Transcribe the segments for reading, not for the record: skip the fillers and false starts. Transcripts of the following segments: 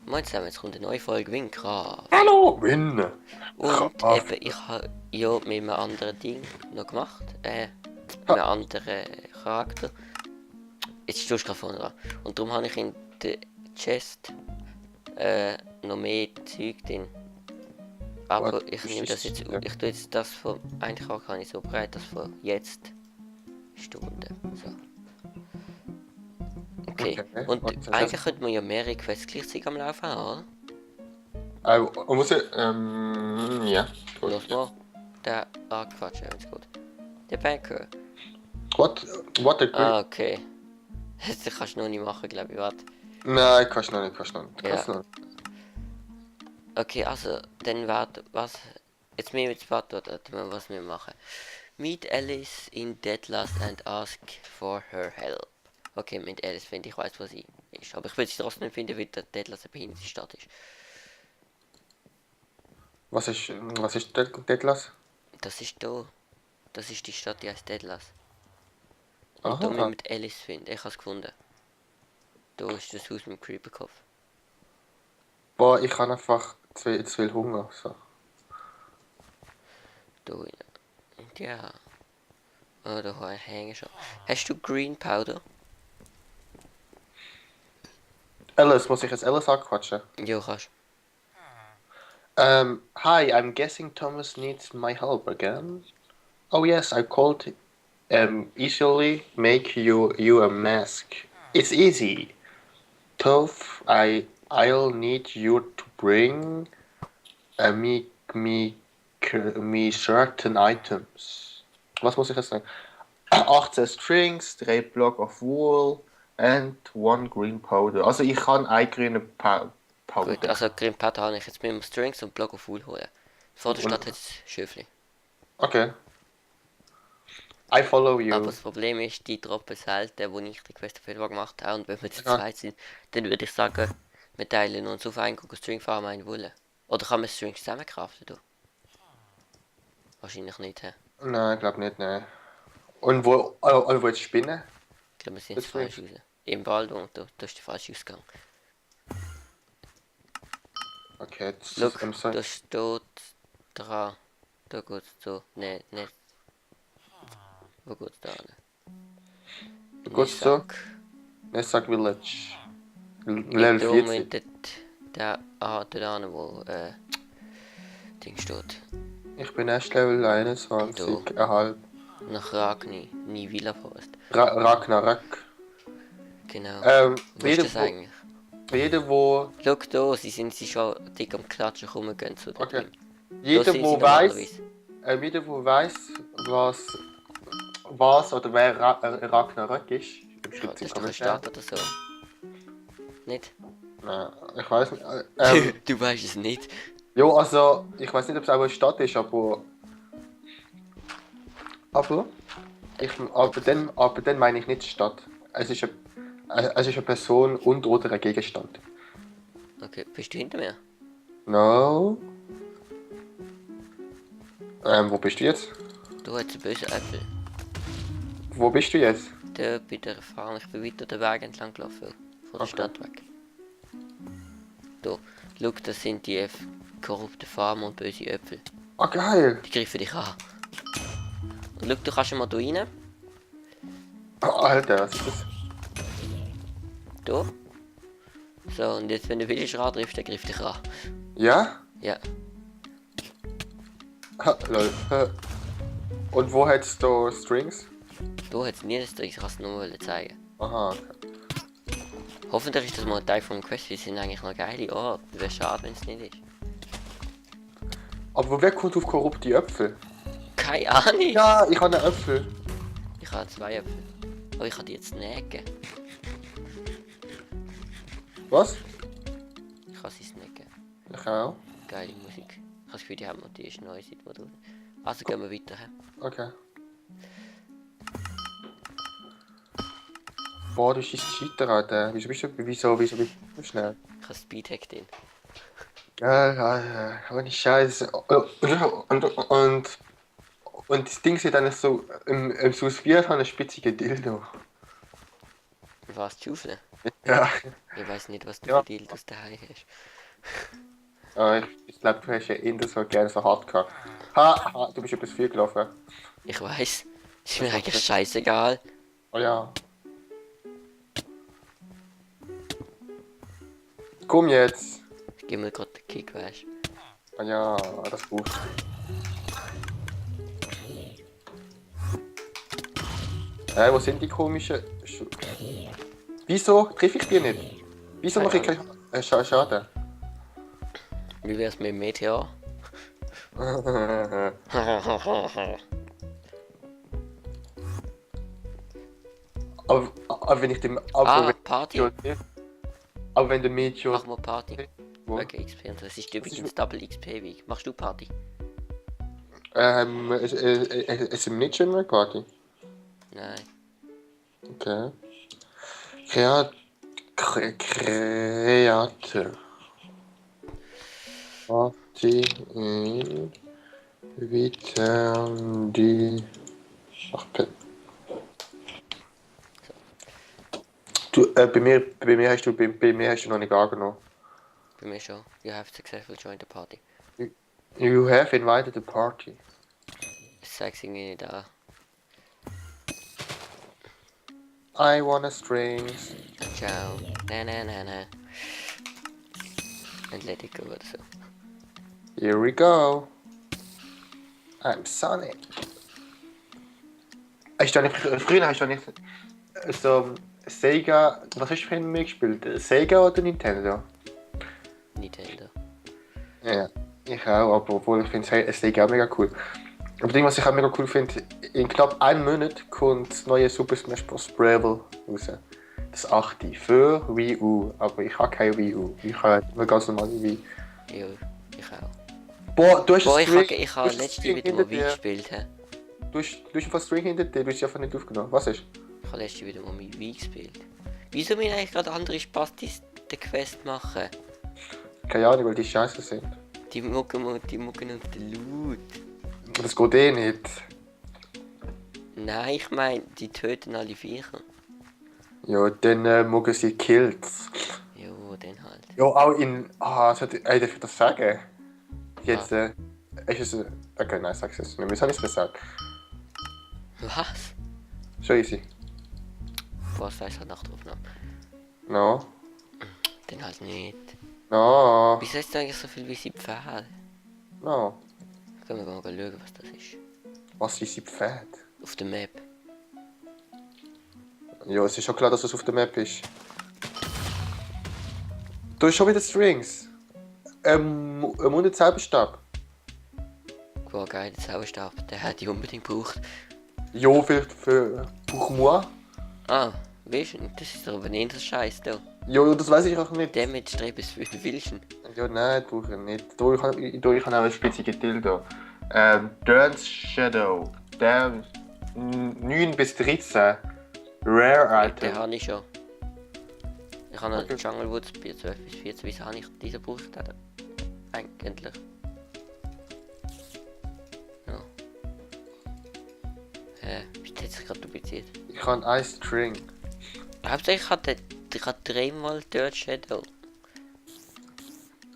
Moin zusammen, jetzt kommt eine neue Folge Windkraft. Hallo, Win. Und Kraft. eben, ich habe ja mit einem anderen Ding noch gemacht. Mit Ha. einem anderen Charakter. Jetzt stehst du gerade vorne dran. Und darum habe ich in der Chest noch mehr Zeug drin. Aber Warte, ich das nehme das ist- jetzt, ja. ich tue jetzt das von, eigentlich auch gar nicht so breit, das von jetzt Stunde. So. Okay. Okay. Und Warte, eigentlich könnte man ja mehrere Quests gleichzeitig am Laufen haben, muss ich, ja, oder? gut. Los mal. Der, Quatsch, ja, jetzt gut. Der Banker. What a great... Ah, okay. Das kannst du noch nicht machen, glaube ich. Warte. Nein, kannst du noch nicht, kannst du noch nicht. Ja. Kannst du noch nicht. Okay, also, dann warte, was? Jetzt müssen wir jetzt warten, was wir machen. Meet Alice in Deadlust and ask for her help. Okay, mit Alice finde ich weiß, was sie ist. Aber ich will sie trotzdem nicht finden, weil der Deadlust eine behinderte Stadt ist. Was ist Deadless? Das ist da. Das ist die Stadt, die heißt Deadlust. Und da müssen wir Aha. mit Alice finden. Ich habe es gefunden. Da ist das Haus mit dem Creeperkopf. Boah, ich habe einfach zu viel Hunger. So. Da, ja. Oh, da hängen schon. Hast du Green Powder? Alice, muss ich jetzt Alice anquatschen? Ja, kannst. Hi, I'm guessing Thomas needs my help again. Oh yes, I called easily make you a mask. It's easy. Toph, I'll need you to bring me certain items. Was muss ich jetzt sagen? 18 Strings, 3 Block of wool and 1 green powder. Also ich kann ein grüne Powder. Gut, also Green Powder habe ich. Jetzt müssen wir Strings und Block of Wool holen. Vor der Stadt hat es Schöfli. Okay. I follow you. Aber das Problem ist, die droppen selten, wo ich die Quest für gemacht habe. Und wenn wir zu zweit sind, dann würde ich sagen, wir teilen uns auf einen String Farm ein Wolle. Oder kann man Strings zusammenkraften? Du? Wahrscheinlich nicht, hä? Nein, ich glaube nicht, nein. Und wo jetzt Spinnen? Ich glaube, wir sind Das jetzt falsch raus. Im Wald und da ist der falsche Ausgang. Okay, jetzt Schau, so. da steht dran. Da geht's so. Nein, nicht. Wo geht's da hin? Gut so. Nesak Village. Level Da 40. mit der dort hin, wo Ding steht. Ich bin erst Level 21,5. Nach Ragni, nie Villa Forest. Ragnarök. Genau. Wo ist Jeder, das eigentlich? wo. Schau da, sie schon dick am Klatschen rumgehen zu dem Okay. Ding. Jeder, Da sind wo sie weiß. normalerweise. Jeder, wo weiß, was oder wer Ragnarök ist. Ja, das ist doch ein Staat oder so. Nicht? Nein, ich weiß nicht. Du weißt es nicht. Ja, also, ich weiß nicht, ob es auch eine Stadt ist, aber. Aber dann meine ich nicht Stadt. Es ist eine Person und oder ein Gegenstand. Okay, bist du hinter mir? No. Wo bist du jetzt? Du hast einen bösen Äpfel. Wo bist du jetzt? Da bei der Farm, ich bin weiter den Weg entlang gelaufen. Von der Okay. Stadt weg. Da, schau, das sind die korrupten Farmer und böse Äpfel. Ah, geil! Die greifen dich an. Und schau, du kannst mal da rein. Alter, was ist das? Da. So, und jetzt, wenn du willst, triffst, dann greift dich an. Ja? Ja. Ha, lol. Und wo hättest du Strings? Da hat es nie das Trick, ich kann es nur mal zeigen. Aha, okay. Hoffentlich ist das mal ein Teil vom Quest, wir sind eigentlich noch geile Orte. Wäre schade, wenn es nicht ist. Aber wer kommt auf korrupte Äpfel? Keine Ahnung! Ja, ich habe einen Äpfel. Ich habe 2 Äpfel. Aber ich kann die jetzt snacken. Was? Ich kann sie snacken. Ich auch. Geile Musik. Ich habe das Gefühl, die haben montiert neu seit wo du. Also gehen wir weiter. He? Okay. Boah, du schießt Cheater, Alter. Wieso bist du so schnell? Ich habe Speedhack drin. Ja, ohne Scheiße. Und das Ding sieht dann so, im Sus 4 hat eine spitzige Dildo. Was, Schaufeln? Ja. Ich weiß nicht, was du Ja. für Dildos daheim hast. Ich glaube, du hast ja immer so gerne so hart gehabt. Ha, du bist übers Feuer gelaufen. Ich weiß. Ist Das mir war eigentlich schön. scheißegal. Oh ja. Komm jetzt. Ich geb mir gerade den Kick, weißt du. Oh ja, das brauchst du. Wo sind die komischen... Wieso treffe ich die nicht? Wieso Keine mache ich keinen Schaden? Wie wär's mit dem Meteor? Aber wenn ich dem... Aber wenn, Party. aber wenn der Meteor... Machen wir Party. Wo? Okay, XP und das ist übrigens Double XP Weg. Machst du Party? Es ist nicht General Party. Nein. Okay. Kreator. Party in Return die. Ach, du, bei mir hast du noch nicht angenommen. Bei mir schon. You have successfully joined the party. You have invited the party. Ich zeig's irgendwie nicht an. I wanna strings. Ciao. Na. And let it go oder so. Here we go. I'm Sonic. Früher hast du nicht so Sega. Was hast du für ein gespielt? Sega oder Nintendo? Nintendo. Ja, ich auch, aber obwohl ich finde Sega auch mega cool. Aber das, was ich auch mega cool finde, in knapp einem Monat kommt das neue Super Smash Bros. Brawl raus. Das 8. für Wii U, aber ich habe keine Wii U. Ich habe eine ganz normale Wii. Jo, ich auch. Boah, du hast Boah, einen ich String, habe letztes wieder hinter mal Wii dir. gespielt. He. Du hast einfach einen String hinter dir, du hast sie einfach nicht aufgenommen. Was ist? Ich habe letztes wieder mal mit Wii gespielt. Wieso mir eigentlich gerade andere Spastis den Quest machen? Keine Ahnung, weil die scheiße sind. Die mucken auf den Loot. Das geht eh nicht. Nein, ich meine, die töten alle Viecher. Ja, dann mögen sie Kills. Jo, den halt. Ja, auch in. Darf ich das sagen? Jetzt, ist es. Okay, nein, sag's jetzt nicht. Wieso habe ich es gesagt? Was? Schon easy. Boah, das heißt halt Nachtaufnahme. No. Den halt nicht. No. Wieso ist da eigentlich so viel wie sie Pfeil? No. Können wir mal schauen, was das ist. Was ist sie Pferd? Auf der Map. Ja, es ist schon klar, dass es auf der Map ist. Du hast schon wieder Strings. Ein Zauberstab. Boah, geil, der Zauberstab. Der hätte ich unbedingt gebraucht. Ja, für pour moi. Ah, weißt du, das ist doch aber nicht das Scheiß da. Ja, das weiß ich auch nicht. Damage 3 bis 5 Wilson. Ja, nein, brauche ich nicht. Ich habe auch ein spezielles Dildo. Dance Shadow. Der 9 bis 13. Rare Den Item. habe ich schon. Ich habe Okay. einen Jungle Woods bei 12 bis 14. Wieso habe ich diesen gebraucht? Eigentlich. Ja. Bist du jetzt gerade dupliziert? Ich habe ein String. Hauptsächlich hat ich hatte dreimal Dirt Shadow.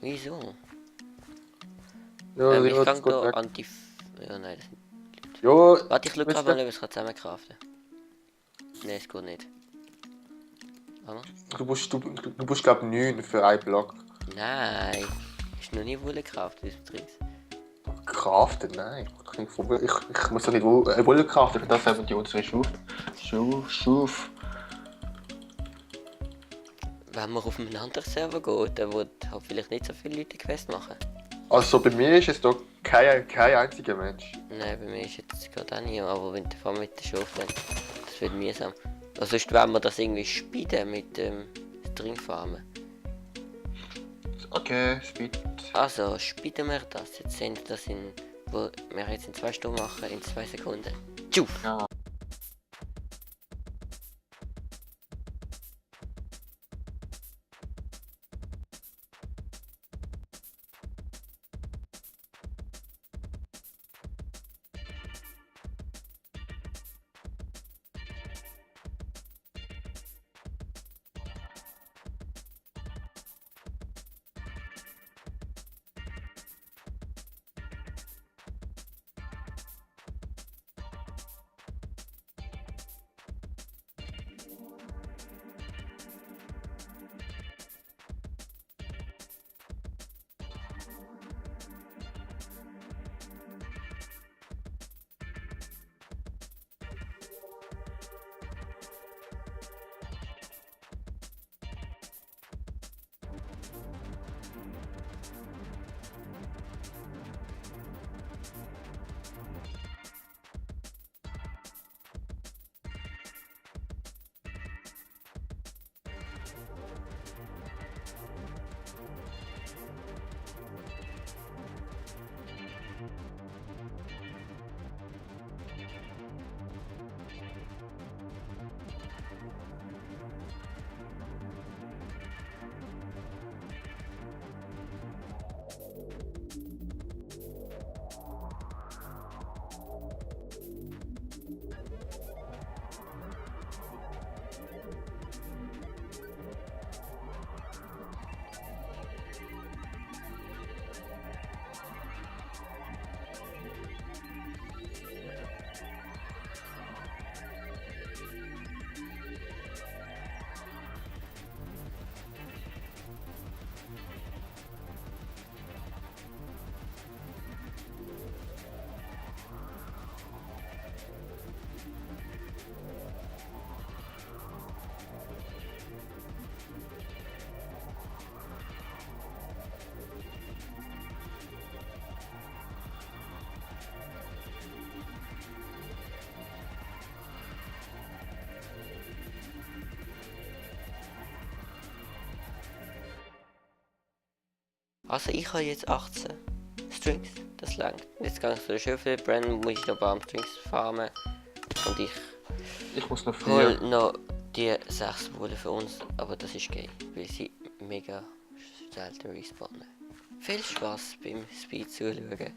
Wieso? Ja, Ich das kann geht da weg. an die... Ja, nein, das... Ja, Warte, ich schaue weißt gerade mal, du, ob ich es zusammen craften kann. Nein, es geht nicht. Warte mal. du musst glaube 9 für einen Block. Nein. Ist noch nie Wolle gekauft, wie Tricks. Craften? Nein. Ich muss doch nicht Wolle craften, für das haben die unsere Schuf. Wenn man auf einen anderen Server geht, dann wird halt vielleicht nicht so viele Leute Quest machen. Also bei mir ist es doch kein einziger Mensch. Nein, bei mir ist jetzt gerade auch nicht, aber wenn du vor allem mit der Schaufel, das wird mühsam. Also sonst wenn wir das irgendwie spielen mit dem Stringfarmen. Okay, Speed. Also spielen wir das. Jetzt sind das in, wo wir jetzt in 2 Stunden machen, in 2 Sekunden. Tschuf! Ja. Also ich habe jetzt 18 Strings, das langt. Jetzt kann ich so Schöpfe brennen, muss ich noch ein paar Strings farmen. Und ich Ich muss noch hol 4. noch die 6 Wolle für uns, aber das ist geil, weil sie mega selten respawnen. Viel Spaß beim Speed zuschauen.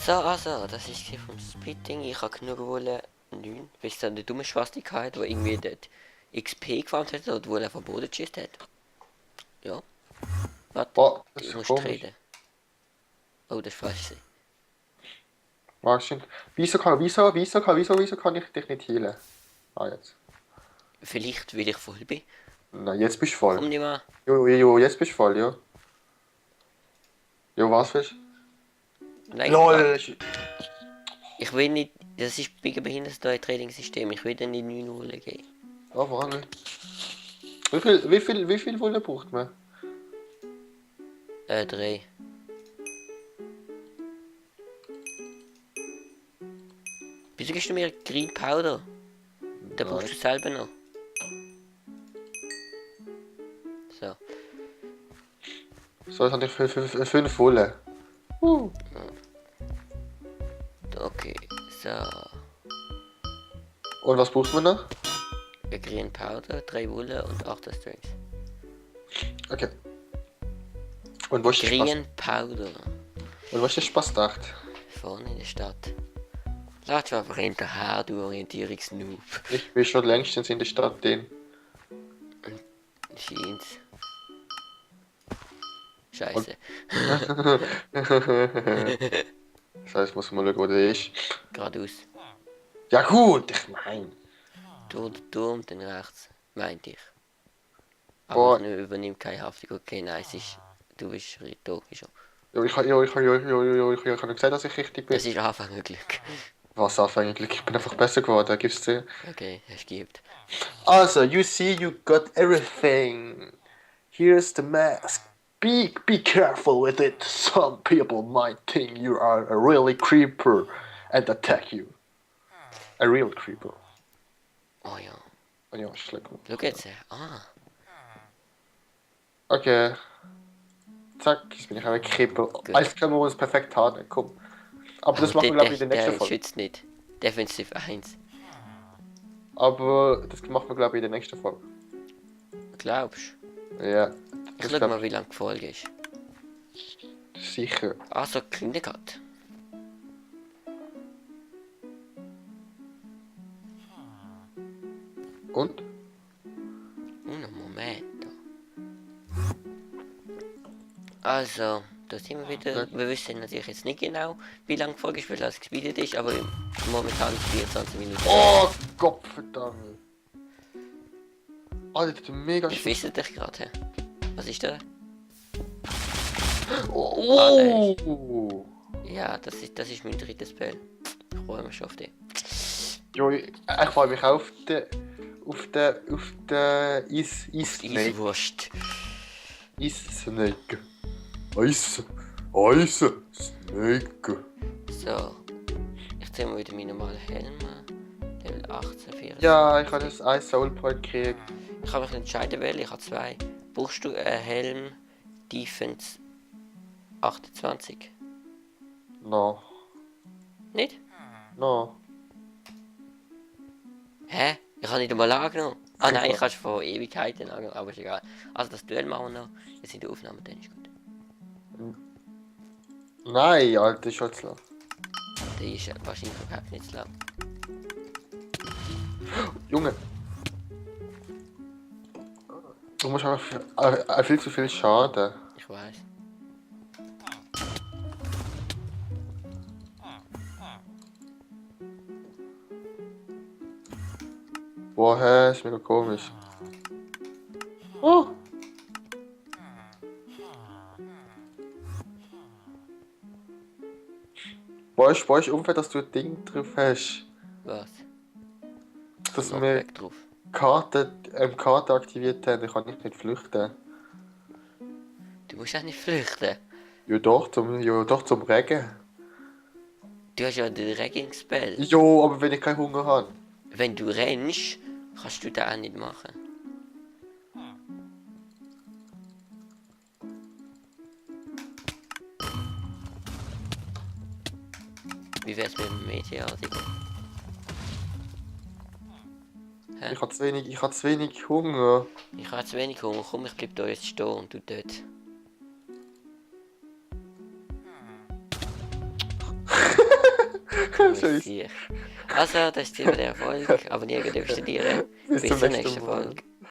So, also, das ist vom Speed-Ding. Ich habe genug Wolle 9. Bis dann der dumme Schwastigkeit, der irgendwie dort XP gefarmt hat oder wo er vom Boden geschissen hat. Ja. Warte, Boah, das ich ist muss komisch. reden. Oh, das ist falsch. Wahrscheinlich. Wieso kann ich dich nicht healen? Ah, jetzt. Vielleicht, weil ich voll bin. Nein, jetzt bist du voll. Komm nicht mal. Jo, jetzt bist du voll, ja. Jo, was willst du? Nein, LOL! ich will nicht. Das ist mega behindert, das neue Trading-System. Ich will dir nicht 9 Wolle geben. Oh, warum nicht? Wie viel Wolle braucht man? 3. Wieso gibst du mir Green Powder? Da brauchst du selber noch. So. So, jetzt habe ich 5 Wolle. Okay, so. Und was braucht man noch? Ein Green Powder, 3 Wolle und 8 Strings. Okay. Und wo ist der Spaß? Green Powder. Und wo ist der Spaßdacht? Vorne in der Stadt. Lass du einfach hinterher, du Orientierungsnoob. Ich bin schon längstens in der Stadt drin. Scheint's. Scheiße. Das heißt, muss mal schauen, wo der ist. Geradeaus. Ja gut, ich mein. Durch den Turm, dann rechts. Meinte ich. Boah. Aber ich übernehme keine Haftung. Okay, nein, es ist. Du bist da schon. Ich habe gesagt, dass ich richtig bin. Das ist Anfängerglück. Was eigentlich? Ich bin einfach besser geworden, gib's dir. Okay, hast du geübt. Also, you see, you got everything. Here's the mask. Be careful with it. Some people might think you are a really creeper and attack you. A real creeper. Oh ja. Oh ja, schlecht. Schau jetzt. Ah. Okay. Zack, jetzt bin ich auch ein Creeper. Alles können wir uns perfekt haben, komm. Aber das machen wir, glaube ich, in der nächsten Der Folge. schützt nicht. Defensiv 1. Aber das machen wir, glaube ich, in der nächsten Folge. Glaubst du? Ja. Ich schau mal, wie lang die Folge ist. Sicher. Ah, so Kinder gehabt. Und? Un momento. Also, da sind wir wieder. Wir wissen natürlich jetzt nicht genau, wie lange die Folge ist, weil das gespeedet ist, aber momentan 24 Minuten. Oh, Gottverdammt. Alter, das ist mega Ich wisse dich gerade. Hä? Was ist da? Oh! Ja, das ist mein drittes Spell. Ich freue mich schon auf den. Jo, ich freue mich auch auf den Snake. Eiswurst. Snake. Snake. So. Ich ziehe mal wieder meinen normalen Helm an. Level 18, 4. Ja, ich habe das Ice Soul Point gekriegt. Ich habe mich entscheiden, weil ich habe 2. Brauchst du einen Helm, Defense 28. No. Nicht? No. Hä? Ich habe nicht einmal angenommen. Ah nein, Ja. ich habe schon vor Ewigkeiten angenommen, aber ist egal. Also das Duell machen wir noch. Jetzt in der Aufnahme, dann ist gut. Nein, Alter Schützler. Der ist wahrscheinlich überhaupt nicht zu lang. Junge. Du musst einfach viel zu viel Schaden. Ich weiß. Woher? Ist mega komisch. Oh. Weißt du, dass du ein Ding drauf hast? Was? Dass wir Knockback drauf. Karte aktiviert haben, ich kann nicht flüchten. Du musst auch nicht flüchten. Ja doch, zum Regen. Du hast ja den Regging-Spell. Jo, aber wenn ich keinen Hunger habe. Wenn du rennst, kannst du das auch nicht machen. Wie wär's mit dem Meteor, Digga? Hä? Ich habe zu wenig Hunger. Ich habe zu wenig Hunger, komm, ich bleib da jetzt stehen und du dort. Scheiße. Also, das ist Thema der Erfolg. Abonnieren, dürft ihr. Bis Bis zum zur nächsten nächsten Mal. Folge.